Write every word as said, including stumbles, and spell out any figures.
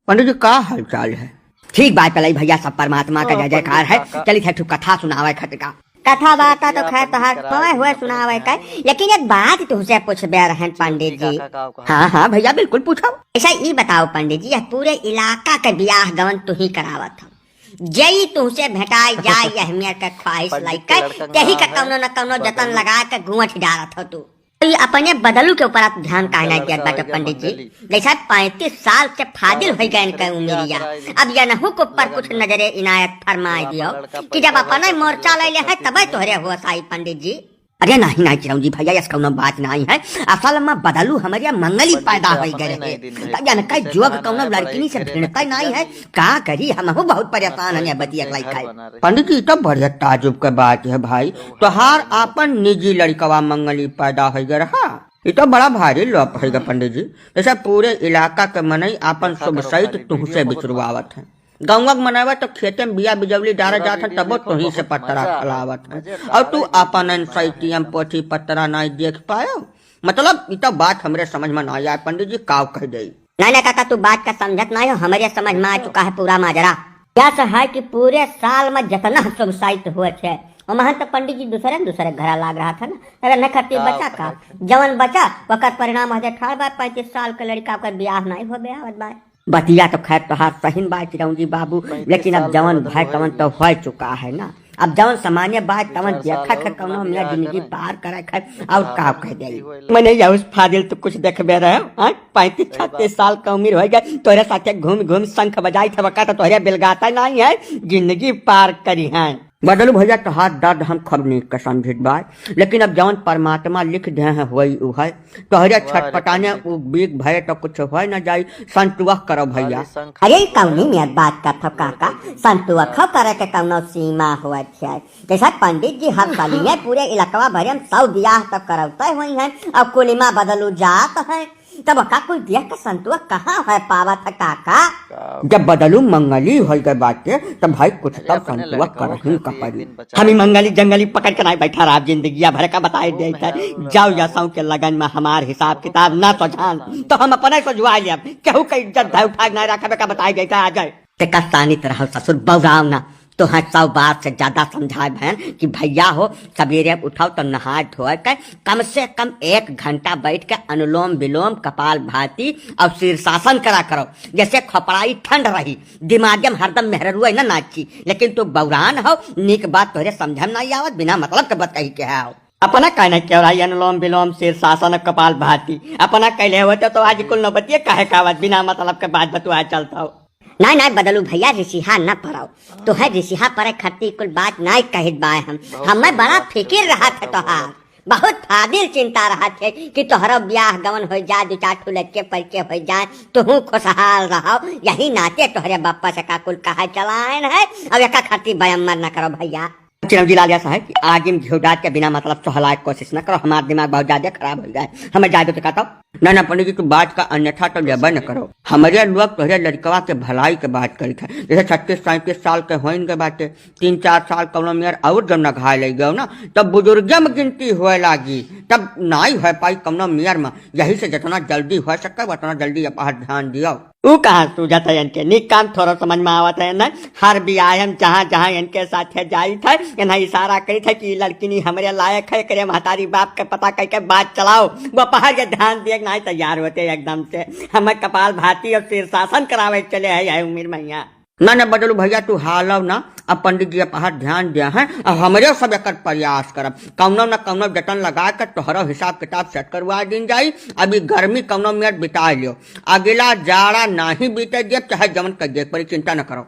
पंडित जी, का हालचाल है? ठीक बात पलाई भैया, सब परमात्मा का जय जयकार है। चलित है ठू कथा सुनावे खत का। कथा बाता तो खैर तोहार समय हुए सुनावे का, लेकिन एक बात तुहसे पूछबे रहन पंडित जी। हाँ, हाँ भैया, बिल्कुल पूछो। ऐसा ई बताओ पंडित जी, यह पूरे इलाका के बियाह गवन तू ही करावत हो, जई तुहसे भेटाई जाए यह मेर के ख्वाहिश लइके, तेही का कौनो न कौनो जतन लगा के घूंघट डारत हो तू। तो ये अपने बदलू के ऊपर आप ध्यान काहे नहीं दियत बाटे पंडित जी? जैसा पैंतीस साल से फाजिल हो गए इनके उमिरिया, अब यनहू के ऊपर कुछ नजरे इनायत फरमाए दियो कि जब अपने मोर्चा ले ले है तबे तोहरे होश आई पंडित जी। अरे नहीं, नहीं चिरौंजी भैया, यस कौनो बात नहीं है। असल में बदलू हमरे मंगली पैदा होई गए रहे। त यनके जोग कौनो लड़किनी से भिड़ते नहीं है। का करी, हमहू बहुत परेशान हन बतिया के लइके। पंडित जी, तो बढ़िया ताजुब के बात है भाई। तोहार आपन निजी लड़कवा मंगली पैदा होई गए रहा। ई तो बड़ा भारी लोप होई गए पंडित जी। जैसे पूरे इलाका के मनई आपन शुभ सहित तुहसे बिचरुआवत है। गौवा के मनवा तो खेते में बिया बिजौली डारा जात है, तबो तोही से पतरा खलावत है। और तू आपन एन सैतियम पोथी पतरा नाई देख पायो। मतलब, ई तो बात हमरे समझ में ना आए पंडित जी, काव कह दे। नहीं, नहीं काका, तू बात का समझत नहीं हो, हमरे समझ में आ चुका है पूरा माजरा। यस है कि पूरे साल में जितना शुभ साइत हुए छे, ओमहन तो पंडित जी दूसरे न दूसरे घरा लाग रहा था ना। अगर न खर्ची बचा का, जवन बचा, ओकर परिणाम होते ठाड़ बा, पैंतीस साल के लड़का ओकर बियाह नहीं हो बे आवत बा। बतिया तो खैर तोहार सही बा चिरौंजी बाबू, लेकिन अब जवन भय तवन तो हो चुका है ना। अब जवन सामान्य बात तवन देखा है, कौनो मियाँ जिंदगी पार करे है, और का कह जाई। मने यह उस फाजिल तो कुछ देखबे रहे, हाँ? पैंतीस छत्तीस साल का उम्र हो गए, तोहरे साथे घूम घूम शंख बजाई थे, वका तो तोहरे बिलगाता नहीं है, जिंदगी पार करी है। बदलू भैया, तोहार दर्द हम खूब नीक के समझित बा, लेकिन अब जवन परमात्मा लिख दे हैं, वही उ है। तोहरे छटपटाने उ बीक भये तो कुछ होए न जाई। संतुआ करो भैया। अरे, ई कौनी नियत बात करत हो काका? संतुआ खो करे के कौनो सीमा होत है? जैसे पंडित जी हर सालिये पूरे इलाकवा भरे में सौ बियाह तो करौते हुई हैं, अब कुलिमा बदलू जात है, तब का कोई देख के संतुआ कहाँ है पावत है काका? जब बदलू मंगली होई गए बाटे, तब भाई कुछ तो संतुआ करही का पड़ी। हम ई मंगली जंगली पकड़ के नहीं बैठा रहा, जिंदगिया भर का बताए देत है। जाओ या सौ के लगन में हमार हिसाब किताब ना सोझान, तो हम अपने सोझवा लेब। केहू के इज्जत धै उठा के नहीं रखबे का बताए देत है, आ जाए। ते का शानित रहो ससुर, बौराव ना। तोहे सौ बार से ज्यादा समझाए भैन कि भैया हो, सबेरे उठाओ तो नहाए धोए के कम से कम एक घंटा बैठ के अनुलोम विलोम, कपाल भाती और शीर्षासन करा करो, जैसे खोपड़ाई ठंड रही, दिमागे में हरदम मेहररुआ न नाची। लेकिन तू बौरान हो, नीक बात तोहरे समझ में नहीं आवत, बिना मतलब के बात कही के हो। अपना कहने के रही अनुलोम विलोम, शीर्षासन, कपाल भाती, अपना कहले होते तो आज कुल नौबतिये काहे का आवत, बिना मतलब के बात बतुआ चलता हो। नाय, नाय, बदलू भैया, रिसिहा न पड़ो। तोहे रिसिहा पड़े खत्ती कुल बात नाय कहित बाय हम। हमें बड़ा फिकिर रहत है तोहार। बहुत फाजिल चिंता रहत है कि तोहरो ब्याह गवन हो जाए, दो चार ठो लड़के परिचय हो जाए, तुहू खुशहाल रहो। यही नाते तोहरे बप्पा से का कुल कहा चलायन है। अब एका खत्ती बयम्मर न करो भैया। चिरौंजी लाल, ऐसा है कि आगे में घिउ डाल के बिना मतलब सहलाए के कोशिश न करो, हमार दिमाग बहुत ज्यादा खराब हो जाए, हमें जाए दो तो कहता हूँ। ना, ना, पंडित जी, तू बात का अन्यथा तो लेबे न करो। हमरे लोग तोहरे लड़कवा के भलाई के बात करी था, जैसे छत्तीस सैंतीस साल के होइन के बाटे, तीन चार साल कौनो मेर और जब नघाए ले गयो ना, तब बुजुर्गे में गिनती होए लागी, तब नाई होए पाई कौनो मेर में। यही से जितना जल्दी हो सके उतना जल्दी अपहर ध्यान दियो। ऊ कहाँ सूझत है इनके, नीक काम थोड़ा समझ में आवत है ना। हर बियाह हम जहाँ जहाँ इनके साथे जाइत है, इन्हें इशारा करित है कि ई लड़किनी हमरे लायक है, एकरे महतारी बाप के पता करके बात चलाओ। वो अपहर के ध्यान दिए के नाई तैयार होते एकदम से। हमें कपाल भाती और शीर्षासन करावे के चले है यह उम्र में यहाँ। ना, ना, बदलू भैया, तू हालव ना। अब पंडित जी अपहर ध्यान दिया है, अब हमरे सब एकर प्रयास करब, कौनो न कौनो जतन लगा के तोहरो हिसाब किताब सेट करवा दिन जाई। अभी गर्मी कौनो मेर बिता लियो, अगला जाड़ा नाही बीते दियब, चाहे जवन कर दे पड़ी, चिंता न करो।